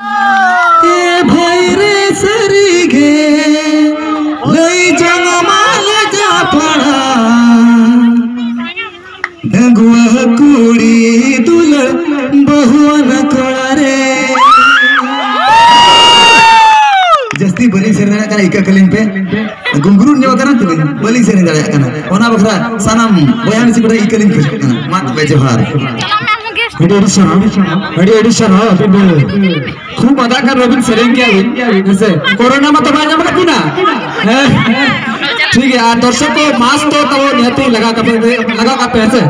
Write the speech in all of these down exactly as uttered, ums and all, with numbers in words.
ᱮ ᱵᱷᱟᱹᱭ ᱨᱮ ᱥᱟᱹᱨᱤ ᱜᱮ ᱞᱟᱹᱭ ᱡᱚᱝ ᱢᱟ ᱞᱟᱡᱟ ᱯᱟᱲᱟ᱾ ᱰᱟᱺᱜᱩᱣᱟᱹ ᱠᱩᱲᱤ ᱫᱩᱞᱟᱹᱲ ᱵᱟᱹᱦᱩᱣᱟᱱ ᱠᱚᱲᱟ ᱨᱮ᱾ ᱡᱟᱹᱥᱛᱤ ᱵᱟᱹᱞᱤᱧ ᱥᱮᱨᱮᱧ ᱫᱟᱲᱮᱭᱟᱜ ᱠᱟᱱᱟ, ᱤᱠᱟᱹ ᱠᱟᱹᱞᱤᱧ ᱯᱮ᱾ ᱜᱩᱝᱜᱽᱨᱩ ᱧᱚᱜ ᱠᱟᱱᱟ ᱛᱚᱵᱮ, ᱵᱟᱹᱞᱤᱧ ᱥᱮᱨᱮᱧ ᱫᱟᱲᱮᱭᱟᱜ ᱠᱟᱱᱟ᱾ ᱚᱱᱟ ᱵᱟᱠᱷᱨᱟ ᱥᱟᱱᱟᱢ ᱵᱚᱭᱦᱟ ᱢᱤᱥᱤ ᱠᱚᱴᱷᱮᱱ ᱤᱠᱟᱹ ᱞᱤᱧ ᱠᱷᱚᱡᱚᱜ ᱠᱟᱱᱟ᱾ ᱢᱟ ᱛᱚᱵᱮ ᱡᱚᱦᱟᱨ᱾ ᱟᱹᱰᱤ ᱟᱹᱰᱤ ᱥᱟᱨᱦᱟᱣ, ᱟᱹᱰᱤ ᱟᱹᱰᱤ ᱥᱟᱨᱦᱟᱣ ᱟᱹᱵᱤᱱ ᱫᱚ᱾ ᱠᱷᱩᱵ ᱟᱫᱟ ᱠᱟᱱ ᱨᱮᱵᱤᱱ ᱥᱮᱨᱮᱧ ᱜᱮᱭᱟ ᱵᱤᱱ, ᱦᱮᱸ ᱥᱮ? ᱠᱳᱨᱳᱱᱟ ᱢᱟ ᱛᱚᱵᱮ ᱧᱟᱢ ᱠᱟᱜ ᱵᱤᱱᱟ? ᱦᱮᱸ? ᱴᱷᱤᱠ ᱜᱮᱭᱟ, ᱟᱨ ᱫᱚᱨᱥᱚᱠ ᱠᱚ ᱢᱟᱥᱠ ᱫᱚ ᱛᱟᱵᱚ ᱱᱤᱦᱟᱹᱛᱤ ᱞᱟᱜᱟᱣ ᱠᱟᱯᱮ, ᱞᱟᱜᱟᱣ ᱠᱟᱜ ᱯᱮ, ᱦᱮᱸ ᱥᱮ?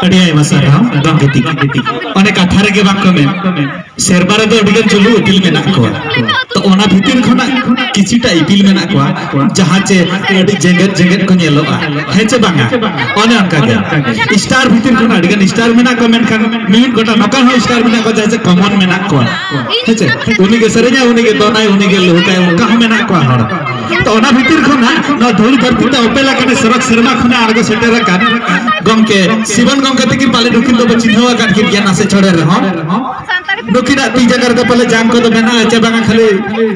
ᱟᱹᱰᱤ ᱟᱭᱢᱟ ᱥᱟᱨᱦᱟᱣ, ᱫᱚᱝ ᱜᱤᱛᱤᱡ᱾ ᱚᱱᱮ ᱠᱟᱛᱷᱟ ᱨᱮᱜᱮ ᱵᱟᱝ ᱠᱚ ᱢᱮᱱ, ᱥᱮᱨᱢᱟ ᱨᱮᱫᱚ ᱟᱹᱰᱤ ᱜᱟᱱ ᱪᱩᱞᱩ ᱤᱯᱤᱞ ᱢᱮᱱᱟᱜ ᱠᱚᱣᱟ᱾ ᱛᱚ ᱚᱱᱟ ᱵᱷᱤᱛᱤᱨ ᱠᱷᱚᱱᱟᱜ ᱠᱤᱪᱷᱩᱴᱟ ᱤᱯᱤᱞ ᱢᱮᱱᱟᱜ ᱠᱚᱣᱟ, ᱡᱟᱦᱟᱸ ᱪᱮ ᱟᱹᱰᱤ ᱡᱮᱜᱮᱫ ᱡᱮᱜᱮᱫ ᱠᱚ ᱧᱮᱞᱚᱜᱼᱟ᱾ ᱦᱮᱸ ᱪᱮ ᱵᱟᱝᱟ? ᱚᱱᱮ ᱚᱱᱠᱟ ᱜᱮ᱾ ᱥᱴᱟᱨ ᱵᱷᱤᱛᱤᱨ ᱠᱷᱚᱱᱟᱜ ᱟᱹᱰᱤ ᱜᱟᱱ ᱥᱴᱟᱨ ᱢᱮᱱᱟᱜ ᱠᱚᱣᱟ, ᱢᱮᱱᱠᱷᱟᱱ ᱢᱤᱢᱤᱫ ᱜᱚᱴᱟᱝ ᱱᱚᱝᱠᱟᱱ ᱦᱚᱸ ᱥᱴᱟᱨ ᱢᱮᱱᱟᱜ ᱠᱚᱣᱟ, ᱡᱟᱦᱟᱸ ᱪᱮ ᱠᱚᱢᱚᱱ ᱢᱮᱱᱟᱜ ᱠᱚᱣᱟ᱾ ᱦᱮᱸ ᱪᱮ? ᱩᱱᱤ ᱜᱮ ᱥᱮᱨᱮᱧᱟᱭ, ᱩᱱᱤ ᱜᱮ ᱫᱚᱱᱟᱭ, ᱩᱱᱤ ᱜᱮ ᱞᱩᱦᱩᱠᱟᱭ, ᱚᱱᱠᱟ ᱦᱚᱸ ᱢᱮᱱᱟᱜ ᱠᱚᱣᱟ ᱦᱚᱲ᱾ ᱛᱚ ᱚᱱᱟ ᱵᱷᱤᱛᱤᱨ ᱠᱷᱚᱱᱟᱜ ᱱᱚᱣᱟ ᱫᱷᱩᱲᱤ ᱫᱷᱟᱹᱨᱛᱤ ᱛᱮ ᱚᱯᱮᱞ ᱟᱠᱟᱱ, ᱥᱚᱨᱚᱜᱽ ᱥᱮᱨᱢᱟ ᱠᱷᱚᱱᱟᱜ ᱟᱬᱜᱚ ᱥᱮᱴᱮᱨ ᱟᱠᱟᱱ ᱜᱚᱢᱠᱮ ᱥᱤᱵᱚᱱ ᱜᱚᱢᱠᱮ ᱛᱤᱠᱤᱱ ᱯᱟᱞᱮ ᱱᱩᱠᱤᱱ ᱫᱚᱵᱚ ᱪᱤᱱᱦᱟᱹᱣ ᱟᱠᱟᱫ ᱠᱤᱱ ᱜᱮᱭᱟ ᱱᱟᱥᱮ ᱪᱷᱚᱲᱮ ᱨᱮᱦᱚᱸ᱾ ᱱᱩᱠᱤᱱᱟᱜ ᱛᱤ ᱡᱟᱸᱜᱟ ᱨᱮᱫᱚ ᱯᱟᱞᱮ ᱡᱟᱝ ᱠᱚᱫᱚ ᱢᱮᱱᱟᱜᱼᱟ ᱪᱮ ᱵᱟᱝᱟ, ᱠᱷᱟᱹᱞᱤ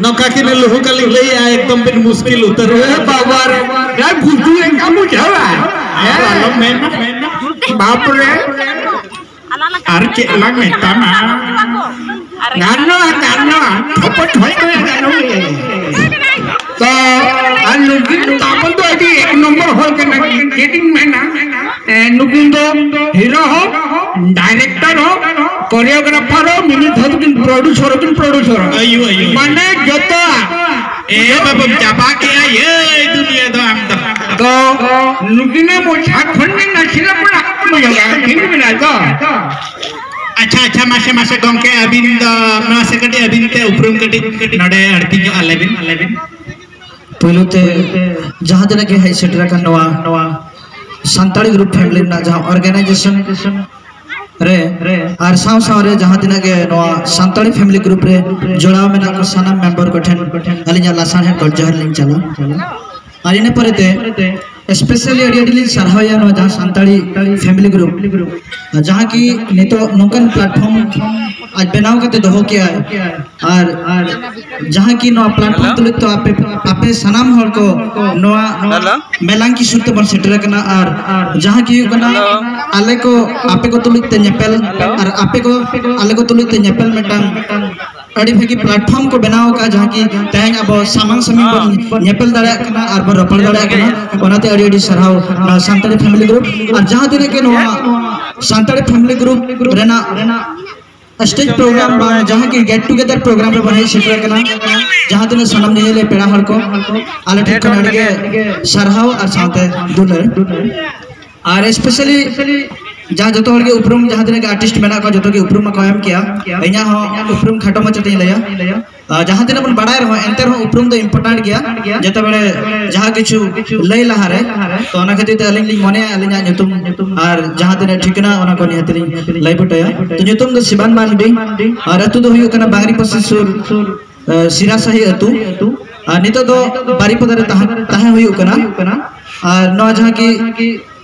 ᱱᱚᱝᱠᱟ ᱠᱤᱱ ᱞᱩᱦᱩᱠᱟ ᱞᱤᱧ ᱞᱟᱹᱭᱮᱜᱼᱟ, ᱮᱠᱫᱚᱢ ᱵᱤᱱ ᱢᱩᱥᱠᱤᱞ ᱩᱛᱟᱹᱨᱚᱜᱼᱟ᱾ ᱮ ᱵᱟᱵᱟ ᱨᱮ, ᱡᱟ ᱵᱩᱡᱷᱟᱹᱣ ᱮᱱ ᱠᱷᱟᱱ ᱵᱩᱡᱷᱟᱹᱣᱟ᱾ ᱦᱮᱸ, ᱟᱞᱚᱢ ᱢᱮᱱᱟ᱾ ᱵᱟᱯ ᱨᱮ, ᱟᱨ ᱪᱮᱫ ᱞᱟᱝ ᱢᱮᱛᱟᱢᱟ? ᱜᱟᱱᱚᱜᱼᱟ, ᱜᱟᱱᱚᱜᱼᱟ, ᱴᱷᱚᱯᱚ ᱴᱷᱚᱭ ᱠᱚ ᱜᱟᱱᱚᱜ ᱜᱮᱭᱟ᱾ ᱛᱚ, ᱟᱨ ᱱᱩᱠᱤᱱ ᱛᱟᱵᱚᱱ ᱫᱚ ᱟᱹᱰᱤ ᱮᱠ ᱱᱚᱢᱵᱚᱨ ᱦᱚᱲ ᱠᱟᱱᱟ ᱠᱤᱱ, ᱪᱮᱫ ᱤᱧ ᱢᱮᱱᱟ? ᱮ, ᱱᱩᱠᱤᱱ ᱫᱚ ᱦᱤᱨᱳ ᱦᱚᱸ, ᱰᱟᱭᱨᱮᱠᱴᱚᱨ ᱦᱚᱸ, ᱠᱳᱨᱤᱭᱳᱜᱨᱟᱯᱷᱟᱨ ᱦᱚᱸ, ᱢᱤᱢᱤᱫ ᱫᱷᱟᱣ ᱫᱚᱠᱤᱱ ᱯᱨᱚᱰᱩᱥᱚᱨ ᱦᱚᱸᱠᱤᱱ ᱯᱨᱚᱰᱩᱥᱚᱨ᱾ ᱟᱭᱩ, ᱟᱭᱩ᱾ ᱢᱟᱱᱮ ᱡᱚᱛᱚᱣᱟᱜ᱾ ᱮ ᱵᱟᱵᱩᱢ ᱪᱟᱵᱟ ᱠᱮᱜᱼᱟ, ᱮᱭ ᱫᱩᱱᱤᱭᱟᱹ ᱫᱚ ᱟᱢ ᱫᱚ᱾ ᱛᱚ, ᱱᱩᱠᱤᱱᱟᱜ ᱢᱚᱪᱟ ᱠᱷᱚᱱ ᱜᱮ ᱱᱟᱥᱮᱱᱟᱜ ᱵᱚᱱ ᱟᱸᱡᱚᱢ ᱧᱚᱜᱟ, ᱴᱷᱤᱠ ᱢᱮᱱᱟᱜᱼᱟ ᱛᱚ? ᱟᱪᱪᱷᱟ, ᱟᱪᱪᱷᱟ, ᱢᱟᱥᱮ, ᱢᱟᱥᱮ ᱜᱚᱢᱠᱮ, ᱟᱹᱵᱤᱱ ᱫᱚ ᱢᱟᱥᱮ ᱠᱟᱹᱴᱤᱡ ᱟᱹᱵᱤᱱ ᱛᱮ ᱩᱯᱨᱩᱢ ᱠᱟᱹᱴᱤᱡ ᱱᱚᱰᱮ ᱟᱹᱲᱛᱤ ᱧᱚᱜ ᱟᱞᱮ ᱵᱤᱱ, ᱟᱞᱮ ᱵᱤᱱ᱾ ᱯᱳᱭᱞᱳ ᱛᱮ ᱡᱟᱦᱟᱸ ᱛᱤᱱᱟᱹᱜ ᱜᱮ ᱦᱮᱡ ᱥᱮᱴᱮᱨ ᱟᱠᱟᱱ ᱱᱚᱣᱟ, ᱱᱚᱣᱟ ᱥᱟᱱᱛᱟᱲᱤ ᱜᱨᱩᱯ ᱯᱷᱮᱢᱤᱞᱤ ᱨᱮᱱᱟᱜ ᱡᱟᱦᱟᱸ ᱚᱨᱜᱟᱱᱟᱭᱡᱮᱥᱚᱱ ᱨᱮ, ᱨᱮ, ᱟᱨ ᱥᱟᱶ ᱥᱟᱶ ᱨᱮ ᱡᱟᱦᱟᱸ ᱛᱤᱱᱟᱹᱜ ᱜᱮ ᱱᱚᱣᱟ ᱥᱟᱱᱛᱟᱲᱤ ᱯᱷᱮᱢᱤᱞᱤ ᱜᱨᱩᱯ ᱨᱮ ᱡᱚᱲᱟᱣ ᱢᱮᱱᱟᱜ ᱠᱚ ᱥᱟᱱᱟᱢ ᱢᱮᱢᱵᱟᱨ ᱠᱚᱴᱷᱮᱱ ᱟᱹᱞᱤᱧᱟᱜ ᱞᱟᱥᱟᱲᱦᱮᱫ ᱜᱚᱰ ᱡᱚᱦᱟᱨ ᱞᱤᱧ ᱪᱟᱞᱟ᱾ ᱟᱨ ᱤᱱᱟᱹ ᱯᱚᱨᱮ ᱛᱮ ᱮᱥᱯᱮᱥᱟᱞᱤ ᱟᱹᱰᱤ ᱟᱹᱰᱤ ᱞᱤᱧ ᱥᱟᱨᱦᱟᱣᱮᱭᱟ ᱱᱚᱣᱟ ᱡᱟᱦᱟᱸ ᱥᱟᱱᱛᱟᱲᱤ ᱯᱷᱮᱢᱤᱞᱤ ᱜᱨᱩᱯ, ᱡᱟᱦᱟᱸ ᱠᱤ ᱱᱤᱛᱚᱜ ᱱᱚᱝᱠᱟᱱ ᱯᱞᱟᱴᱯᱷᱚᱨᱢ ᱟᱡ ᱵᱮᱱᱟᱣ ᱠᱟᱛᱮ ᱫᱚᱦᱚ ᱠᱮᱜᱼᱟᱭ᱾ ᱟᱨ, ᱟᱨ ᱡᱟᱦᱟᱸ ᱠᱤ ᱱᱚᱣᱟ ᱯᱞᱟᱴᱯᱷᱚᱨᱢ ᱛᱩᱞᱩᱡ ᱛᱚ ᱟᱯᱮ, ᱟᱯᱮ ᱥᱟᱱᱟᱢ ᱦᱚᱲ ᱠᱚ ᱱᱚᱣᱟ ᱢᱮᱞᱟᱝᱠᱤ ᱥᱩᱨ ᱛᱮᱵᱚᱱ ᱥᱮᱴᱮᱨ ᱟᱠᱟᱱᱟ᱾ ᱟᱨ ᱡᱟᱦᱟᱸ ᱠᱤ ᱦᱩᱭᱩᱜ ᱠᱟᱱᱟ ᱟᱞᱮ ᱠᱚ ᱟᱯᱮ ᱠᱚ ᱛᱩᱞᱩᱡ ᱛᱮ ᱧᱮᱯᱮᱞ, ᱟᱨ ᱟᱯᱮ ᱠᱚ ᱟᱞᱮ ᱠᱚ ᱛᱩᱞᱩᱡ ᱛᱮ ᱧᱮᱯᱮᱞ ᱢᱤᱫᱴᱟᱝ ᱟᱹᱰᱤ ᱵᱷᱟᱹᱜᱤ ᱯᱞᱟᱴᱯᱷᱚᱨᱢ ᱠᱚ ᱵᱮᱱᱟᱣ ᱟᱠᱟᱫᱼᱟ, ᱡᱟᱦᱟᱸ ᱠᱤ ᱛᱮᱦᱮᱧ ᱟᱵᱚ ᱥᱟᱢᱟᱝ ᱥᱟᱢᱟᱝ ᱵᱚᱱ ᱧᱮᱯᱮᱞ ᱫᱟᱲᱮᱭᱟᱜ ᱠᱟᱱᱟ ᱟᱨ ᱵᱚᱱ ᱨᱚᱯᱚᱲ ᱫᱟᱲᱮᱭᱟᱜ ᱠᱟᱱᱟ᱾ ᱚᱱᱟᱛᱮ ᱟᱹᱰᱤ ᱟᱹᱰᱤ ᱥᱟᱨᱦᱟᱣ ᱱᱚᱣᱟ ᱥᱟᱱᱛᱟᱲᱤ ᱯᱷᱮᱢᱤᱞᱤ ᱜᱨᱩᱯ᱾ ᱟᱨ ᱡᱟᱦᱟᱸ ᱛᱤᱱᱟᱹᱜ ᱜᱮ ᱱᱚᱣᱟ ᱥᱟᱱᱛᱟᱲᱤ ᱯᱷᱮᱢᱤᱞᱤ ᱜᱨᱩᱯ ᱨᱮᱱᱟᱜ ᱥᱴᱮᱡᱽ ᱯᱨᱳᱜᱨᱟᱢ ᱵᱟᱝ ᱡᱟᱦᱟᱸ ᱠᱤ ᱜᱮᱴ ᱴᱩᱜᱮᱫᱟᱨ ᱯᱨᱳᱜᱨᱟᱢ ᱨᱮᱵᱚᱱ ᱦᱮᱡ ᱥᱮᱴᱮᱨ ᱟᱠᱟᱱᱟ, ᱡᱟᱦᱟᱸ ᱛᱤᱱᱟᱹᱜ ᱥᱟᱱᱟᱢ ᱧᱮᱧᱮᱞᱤᱭᱟᱹ ᱯᱮᱲᱟ ᱦᱚᱲ ᱠᱚ, ᱟᱞᱮ ᱴᱷᱮᱱ ᱠᱷᱚᱱ ᱟᱹᱰᱤ ᱜᱮ ᱥᱟᱨᱦᱟᱣ ᱟᱨ ᱥᱟᱶᱛᱮ ᱫᱩᱞᱟᱹᱲ᱾ ᱟᱨ ᱮᱥᱯᱮᱥᱟᱞᱤ ᱡᱟᱦᱟᱸ ᱡᱚᱛᱚ ᱦᱚᱲ ᱜᱮ ᱩᱯᱨᱩᱢ, ᱡᱟᱦᱟᱸ ᱛᱤᱱᱟᱹᱜ ᱜᱮ ᱟᱨᱴᱤᱥᱴ ᱢᱮᱱᱟᱜ ᱠᱚᱣᱟ, ᱡᱚᱛᱚ ᱜᱮ ᱩᱯᱨᱩᱢ ᱢᱟᱠᱚ ᱮᱢ ᱠᱮᱭᱟ᱾ ᱤᱧᱟᱹᱜ ᱦᱚᱸ ᱩᱯᱨᱩᱢ ᱠᱷᱟᱴᱚ ᱢᱟᱪᱷᱟ ᱛᱮᱧ ᱞᱟᱹᱭᱟ᱾ ᱟᱨ ᱡᱟᱦᱟᱸ ᱛᱤᱱᱟᱹᱜ ᱵᱚᱱ ᱵᱟᱲᱟᱭ ᱨᱮᱦᱚᱸ, ᱮᱱᱛᱮ ᱨᱮᱦᱚᱸ ᱩᱯᱨᱩᱢ ᱫᱚ ᱤᱢᱯᱚᱨᱴᱮᱱᱴ ᱜᱮᱭᱟ᱾ ᱡᱚᱛᱚ ᱵᱮᱲᱮ ᱡᱟᱦᱟᱸ ᱠᱤᱪᱷᱩ ᱞᱟᱹᱭ ᱞᱟᱦᱟᱨᱮ, ᱛᱚ ᱚᱱᱟ ᱠᱷᱟᱹᱛᱤᱨ ᱛᱮ ᱟᱹᱞᱤᱧ ᱞᱤᱧ ᱢᱚᱱᱮᱭᱟ ᱟᱹᱞᱤᱧᱟᱜ ᱧᱩᱛᱩᱢ ᱟᱨ ᱡᱟᱦᱟᱸ ᱛᱤᱱᱟᱹᱜ ᱴᱷᱤᱠᱟᱹᱱᱟ ᱚᱱᱟ ᱠᱚ ᱱᱤᱦᱟᱹᱛ ᱞᱤᱧ ᱞᱟᱹᱭ ᱵᱩᱴᱟᱹᱭᱟ᱾ ᱛᱚ ᱧᱩᱛᱩᱢ ᱫᱚ ᱥᱤᱵᱟᱱ ᱢᱟᱱᱰᱤ, ᱟᱨ ᱟᱹᱛᱩ ᱫᱚ ᱦᱩᱭᱩᱜ ᱠᱟᱱᱟ ᱵᱟᱝᱨᱤᱯᱟᱹᱥᱤ ᱥᱩᱨ, ᱟᱸ, ᱥᱤᱨᱟᱥᱟᱦᱤ ᱟᱹᱛᱩ᱾ ᱟᱨ ᱱᱤᱛᱚᱜ ᱫᱚ ᱵᱟᱨᱤᱯᱟᱫᱟ ᱨᱮ ᱛᱟᱦᱮᱸ, ᱛᱟᱦᱮᱸ ᱦᱩᱭᱩᱜ ᱠᱟᱱᱟ᱾ ᱟᱨ ᱱᱚᱣᱟ ᱡᱟᱦᱟᱸ ᱠᱤ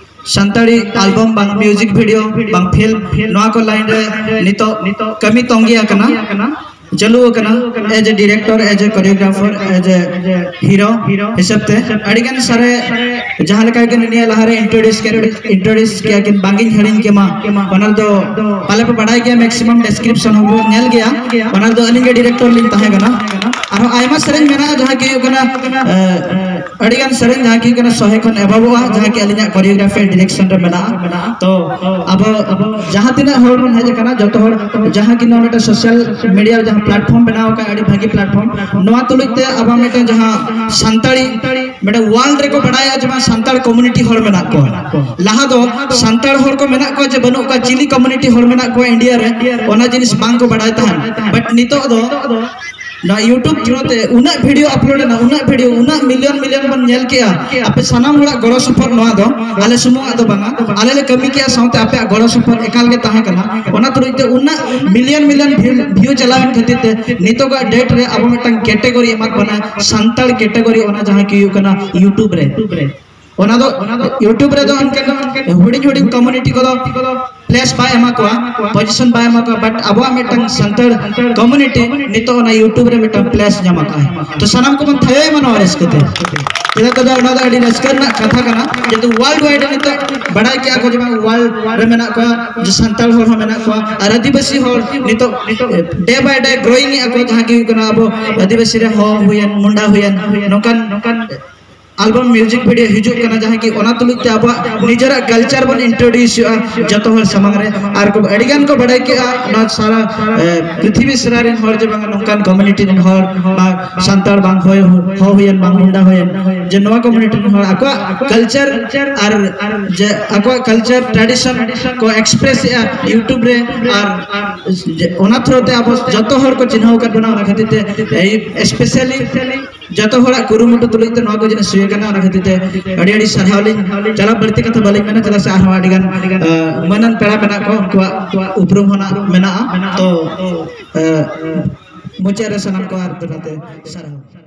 ᱥᱟᱱᱛᱟᱲᱤ ᱟᱞᱵᱟᱢ ᱵᱟᱝ ᱢᱤᱣᱡᱤᱠ ᱵᱷᱤᱰᱤᱭᱳ ᱵᱟᱝ ᱯᱷᱤᱞᱢ, ᱱᱚᱣᱟ ᱠᱚ ᱞᱟᱭᱤᱱ ᱨᱮ ᱱᱤᱛᱚᱜ ᱠᱟᱹᱢᱤ ᱛᱚᱸᱜᱮ ᱟᱠᱟᱱᱟ, ᱪᱟᱹᱞᱩ ᱟᱠᱟᱱᱟ᱾ As a director, as a choreographer, as a hero ᱦᱤᱥᱟᱹᱵ ᱛᱮ ᱟᱹᱰᱤ ᱜᱟᱱ ᱥᱟᱨᱮ ᱡᱟᱦᱟᱸ ᱞᱮᱠᱟ ᱜᱮ ᱱᱤᱭᱟᱹ ᱞᱟᱦᱟᱨᱮ ᱤᱱᱴᱨᱳᱰᱤᱭᱩᱥ ᱠᱮᱫ, ᱤᱱᱴᱨᱳᱰᱤᱭᱩᱥ ᱠᱮᱭᱟ ᱠᱤᱱ ᱵᱟᱝᱜᱤᱧ ᱦᱤᱲᱤᱧ ᱠᱮᱢᱟ, ᱚᱱᱟ ᱫᱚ ᱯᱟᱞᱮ ᱯᱮ ᱵᱟᱰᱟᱭ ᱜᱮᱭᱟ, ᱢᱮᱠᱥᱤᱢᱟᱢ ᱰᱮᱥᱠᱨᱤᱯᱥᱚᱱ ᱦᱚᱸᱵᱚᱱ ᱧᱮᱞ ᱜᱮᱭᱟ᱾ ᱚᱱᱟ ᱫᱚ ᱟᱹᱞᱤᱧ ᱜᱮ ᱰᱤᱨᱮᱠᱴᱚᱨ ᱞᱤᱧ ᱛᱟᱦᱮᱸ ᱠᱟᱱᱟ᱾ ᱟᱨᱦᱚᱸ ᱟᱭᱢᱟ ᱥᱮᱨᱮᱧ ᱢᱮᱱᱟᱜᱼᱟ ᱡᱟᱦᱟᱸ ᱠᱤ ᱦᱩᱭᱩᱜ ᱠᱟᱱᱟ, ᱟᱹᱰᱤ ᱜᱟᱱ ᱥᱮᱨᱮᱧ ᱡᱟᱦᱟᱸ ᱠᱤ ᱦᱩᱭᱩᱜ ᱠᱟᱱᱟ ᱥᱚᱦᱮ ᱠᱷᱚᱱ ᱮᱵᱷᱚᱵᱚᱜᱼᱟ, ᱡᱟᱦᱟᱸ ᱠᱤ ᱟᱹᱞᱤᱧᱟᱜ ᱠᱳᱨᱤᱭᱳᱜᱨᱟᱯᱷᱤ ᱰᱤᱨᱮᱠᱥᱚᱱ ᱨᱮ ᱢᱮᱱᱟᱜᱼᱟ᱾ ᱛᱚ ᱟᱵᱚ ᱡᱟᱦᱟᱸ ᱛᱤᱱᱟᱹᱜ ᱦᱚᱲ ᱵᱚᱱ ᱦᱮᱡ ᱟᱠᱟᱱᱟ, ᱡᱚᱛᱚ ᱦᱚᱲ ᱡᱟᱦᱟᱸ ᱠᱤ ᱱᱚᱣᱟ ᱢᱤᱫᱴᱮᱱ ᱥᱳᱥᱟᱞ ᱢᱤᱰᱤᱭᱟ ᱡᱟᱦᱟᱸ ᱯᱞᱟᱴᱯᱷᱚᱨᱢ ᱵᱮᱱᱟᱣ ᱟᱠᱟᱫ, ᱟᱹᱰᱤ ᱵᱷᱟᱹᱜᱤ ᱯᱞᱟᱴᱯᱷᱚᱨᱢ, ᱱᱚᱣᱟ ᱛᱩᱞᱩᱡ ᱛᱮ ᱟᱵᱚ ᱢᱤᱫᱴᱮᱱ ᱡᱟᱦᱟᱸ ᱥᱟᱱᱛᱟᱲᱤ ᱢᱤᱫᱴᱮᱱ ᱣᱟᱨᱞᱰ ᱨᱮᱠᱚ ᱵᱟᱲᱟᱭᱟ ᱡᱮ ᱵᱟᱝ ᱥᱟᱱᱛᱟᱲ ᱠᱚᱢᱩᱱᱤᱴᱤ ᱦᱚᱲ ᱢᱮᱱᱟᱜ ᱠᱚᱣᱟ᱾ ᱞᱟᱦᱟ ᱫᱚ ᱥᱟᱱᱛᱟᱲ ᱦᱚᱲ ᱠᱚ ᱢᱮᱱᱟᱜ ᱠᱚᱣᱟ ᱡᱮ ᱵᱟᱹᱱᱩᱜ ᱠᱚᱣᱟ, ᱪᱤᱞᱤ ᱠᱚᱢᱩᱱᱤᱴᱤ ᱦᱚᱲ ᱢᱮᱱᱟᱜ ᱠᱚᱣᱟ ᱤᱱᱰᱤᱭᱟ ᱨᱮ, ᱚᱱᱟ ᱡᱤᱱᱤᱥ ᱵᱟᱝ ᱠᱚ ᱵᱟᱲᱟᱭ ᱛᱟᱦᱮᱸᱫ᱾ ᱵᱟᱴ ᱱᱤᱛᱚᱜ ᱫᱚ ᱱᱚᱣᱟ YouTube ᱛᱷᱨᱩ ᱛᱮ ᱩᱱᱟᱹᱜ ᱵᱷᱤᱰᱤᱭᱳ ᱟᱯᱞᱳᱰ ᱮᱱᱟ, ᱩᱱᱟᱹᱜ ᱵᱷᱤᱰᱤᱭᱳ, ᱩᱱᱟᱹᱜ ᱢᱤᱞᱤᱭᱚᱱ ᱢᱤᱞᱤᱭᱚᱱ ᱵᱚᱱ ᱧᱮᱞ ᱠᱮᱜᱼᱟ᱾ ᱟᱯᱮ ᱥᱟᱱᱟᱢ ᱦᱚᱲᱟᱜ ᱜᱚᱲᱚ ᱥᱚᱯᱚᱦᱚᱫ, ᱱᱚᱣᱟ ᱫᱚ ᱟᱞᱮ ᱥᱩᱢᱩᱝᱟᱜ ᱫᱚ ᱵᱟᱝᱟ, ᱟᱞᱮ ᱞᱮ ᱠᱟᱹᱢᱤ ᱠᱮᱜᱼᱟ, ᱥᱟᱶᱛᱮ ᱟᱯᱮᱭᱟᱜ ᱜᱚᱲᱚ ᱥᱚᱯᱚᱦᱚᱫ ᱮᱠᱟᱞ ᱜᱮ ᱛᱟᱦᱮᱸ ᱠᱟᱱᱟ᱾ ᱚᱱᱟ ᱛᱩᱞᱩᱡ ᱛᱮ ᱩᱱᱟᱹᱜ ᱢᱤᱞᱤᱭᱚᱱ ᱢᱤᱞᱤᱭᱚᱱ ᱵᱷᱤᱭᱩ, ᱵᱷᱤᱭᱩ ᱪᱟᱞᱟᱣᱮᱱ ᱠᱷᱟᱹᱛᱤᱨ ᱛᱮ ᱱᱤᱛᱚᱜᱟᱜ ᱰᱮᱴ ᱨᱮ ᱟᱵᱚ ᱢᱤᱫᱴᱟᱝ ᱠᱮᱴᱮᱜᱚᱨᱤ ᱮᱢᱟᱫ ᱵᱚᱱᱟ, ᱥᱟᱱᱛᱟᱲ ᱠᱮᱴᱮᱜᱚᱨᱤ, ᱚᱱᱟ ᱡᱟᱦᱟᱸ ᱠᱤ ᱦᱩᱭᱩᱜ ᱠᱟᱱᱟ YouTube ᱨᱮ᱾ ᱚᱱᱟ ᱫᱚ YouTube ᱨᱮᱫᱚ ᱚᱱᱠᱟᱱ ᱦᱩᱰᱤᱧ ᱦᱩᱰᱤᱧ ᱠᱚᱢᱤᱭᱩᱱᱤᱴᱤ ᱠᱚᱫᱚ ᱯᱞᱮᱥ ᱵᱟᱭ ᱮᱢᱟ ᱠᱚᱣᱟ, ᱯᱚᱡᱤᱥᱚᱱ ᱵᱟᱭ ᱮᱢᱟ ᱠᱚᱣᱟ, ᱵᱟᱴ ᱟᱵᱚᱣᱟᱜ ᱢᱤᱫᱴᱟᱝ ᱥᱟᱱᱛᱟᱲ ᱠᱚᱢᱤᱭᱩᱱᱤᱴᱤ ᱱᱤᱛᱚᱜ ᱚᱱᱟ YouTube ᱨᱮ ᱢᱤᱫᱴᱟᱝ ᱯᱞᱮᱥ ᱧᱟᱢ ᱟᱠᱟᱫᱼᱟᱭ᱾ ᱛᱚ ᱥᱟᱱᱟᱢ ᱠᱚᱵᱚᱱ ᱛᱷᱟᱭᱚᱭ ᱢᱟ ᱱᱚᱣᱟ ᱨᱟᱹᱥᱠᱟᱹ ᱛᱮ᱾ ᱪᱮᱫᱟᱜ ᱛᱮᱫᱚ ᱚᱱᱟ ᱫᱚ ᱟᱹᱰᱤ ᱨᱟᱹᱥᱠᱟᱹ ᱨᱮᱱᱟᱜ ᱠᱟᱛᱷᱟ ᱠᱟᱱᱟ, ᱡᱮᱦᱮᱛᱩ ᱣᱟᱨᱞᱰ ᱣᱟᱭᱤᱰ ᱱᱤᱛᱚᱜ ᱵᱟᱲᱟᱭ ᱠᱮᱜᱼᱟ ᱠᱚ ᱡᱮ ᱵᱟᱝ ᱣᱟᱨᱞᱰ ᱨᱮ ᱢᱮᱱᱟᱜ ᱠᱚᱣᱟ, ᱡᱮ ᱥᱟᱱᱛᱟᱲ ᱦᱚᱲ ᱦᱚᱸ ᱢᱮᱱᱟᱜ ᱠᱚᱣᱟ ᱟᱨ ᱟᱹᱫᱤᱵᱟᱹᱥᱤ ᱦᱚᱲ ᱱᱤᱛᱚᱜ ᱰᱮ ᱵᱟᱭ ᱰᱮ ᱜᱨᱳᱭᱤᱝ ᱮᱜᱼᱟ ᱠᱚ, ᱡᱟᱦᱟᱸ ᱜᱮ ᱦᱩᱭᱩᱜ ᱠᱟᱱᱟ ᱟᱵᱚ ᱟᱹᱫᱤᱵᱟᱹᱥᱤ ᱨᱮ ᱦᱚ ᱦᱩᱭᱮᱱ, ᱢᱩᱱᱰᱟ ᱦᱩᱭᱮᱱ, ᱱᱚᱝᱠᱟᱱ ᱱᱚᱝᱠᱟᱱ ᱟᱞᱵᱟᱢ ᱢᱤᱣᱡᱤᱠ ᱵᱷᱤᱰᱤᱭᱳ ᱦᱤᱡᱩᱜ ᱠᱟᱱᱟ, ᱡᱟᱦᱟᱸ ᱠᱤ ᱚᱱᱟ ᱛᱩᱞᱩᱡ ᱛᱮ ᱟᱵᱚᱣᱟᱜ ᱱᱤᱡᱮᱨᱟᱜ ᱠᱟᱞᱪᱟᱨ ᱵᱚᱱ ᱤᱱᱴᱨᱳᱰᱤᱭᱩᱥ ᱦᱩᱭᱩᱜᱼᱟ ᱡᱚᱛᱚ ᱦᱚᱲ ᱥᱟᱢᱟᱝ ᱨᱮ᱾ ᱟᱨ ᱠᱚ ᱟᱹᱰᱤ ᱜᱟᱱ ᱠᱚ ᱵᱟᱰᱟᱭ ᱠᱮᱜᱼᱟ ᱱᱚᱣᱟ ᱥᱟᱨᱟ ᱮ, ᱯᱨᱤᱛᱷᱤᱵᱤ ᱥᱟᱨᱟ ᱨᱮᱱ ᱦᱚᱲ ᱡᱮ ᱵᱟᱝ ᱱᱚᱝᱠᱟᱱ ᱠᱚᱢᱤᱭᱩᱱᱤᱴᱤ ᱨᱮᱱ ᱦᱚᱲ ᱵᱟ ᱥᱟᱱᱛᱟᱲ ᱵᱟᱝ ᱦᱚᱭ ᱦᱚ ᱦᱩᱭᱮᱱ ᱵᱟᱝ ᱢᱩᱱᱰᱟ ᱦᱩᱭᱮᱱ, ᱡᱮ ᱱᱚᱣᱟ ᱠᱚᱢᱤᱭᱩᱱᱤᱴᱤ ᱨᱮᱱ ᱦᱚᱲ ᱟᱠᱚᱣᱟᱜ ᱠᱟᱞᱪᱟᱨ ᱟᱨ ᱡᱮ ᱟᱠᱚᱣᱟᱜ ᱠᱟᱞᱪᱟᱨ ᱴᱨᱟᱰᱤᱥᱚᱱ ᱠᱚ ᱮᱠᱥᱯᱨᱮᱥ ᱮᱜᱼᱟ YouTube ᱨᱮ᱾ ᱟᱨ ᱡᱮ ᱚᱱᱟ ᱛᱷᱨᱳ ᱛᱮ ᱟᱵᱚ ᱡᱚᱛᱚ ᱦᱚᱲ ᱠᱚ ᱪᱤᱱᱦᱟᱹᱣ ᱟᱠᱟᱫ ᱵᱚᱱᱟ᱾ ᱚᱱᱟ ᱠᱷᱟᱹᱛᱤᱨ ᱛᱮ ᱮᱭ ᱥᱯᱮᱥᱟᱞᱤ ᱡᱚᱛᱚ ᱦᱚᱲᱟᱜ ᱠᱩᱨᱩᱢᱩᱴᱩ ᱛᱩᱞᱩᱡ ᱛᱮ ᱱᱚᱣᱟ ᱠᱚ ᱡᱤᱱᱤᱥ ᱦᱩᱭ ᱟᱠᱟᱱᱟ᱾ ᱚᱱᱟ ᱠᱷᱟᱹᱛᱤᱨ ᱛᱮ ᱟᱹᱰᱤ ᱟᱹᱰᱤ ᱥᱟᱨᱦᱟᱣ ᱞᱤᱧ ᱪᱟᱞᱟᱜ, ᱵᱟᱹᱲᱛᱤ ᱠᱟᱛᱷᱟ ᱵᱟᱹᱞᱤᱧ ᱢᱮᱱᱟ, ᱪᱮᱫᱟᱜ ᱥᱮ ᱟᱨᱦᱚᱸ ᱟᱹᱰᱤ ᱜᱟᱱ ᱮ, ᱢᱟᱹᱱᱟᱱ ᱯᱮᱲᱟ ᱢᱮᱱᱟᱜ ᱠᱚᱣᱟ, ᱩᱱᱠᱩᱣᱟᱜ ᱩᱯᱨᱩᱢ ᱦᱚᱸ ᱱᱟᱜ ᱢᱮᱱᱟᱜᱼᱟ᱾ ᱛᱚ ᱮ, ᱢᱩᱪᱟᱹᱫ ᱨᱮ ᱥᱟᱱᱟᱢ ᱠᱚ ᱟᱨ ᱫᱚᱦᱲᱟ ᱛᱮ ᱥᱟᱨᱦᱟᱣ᱾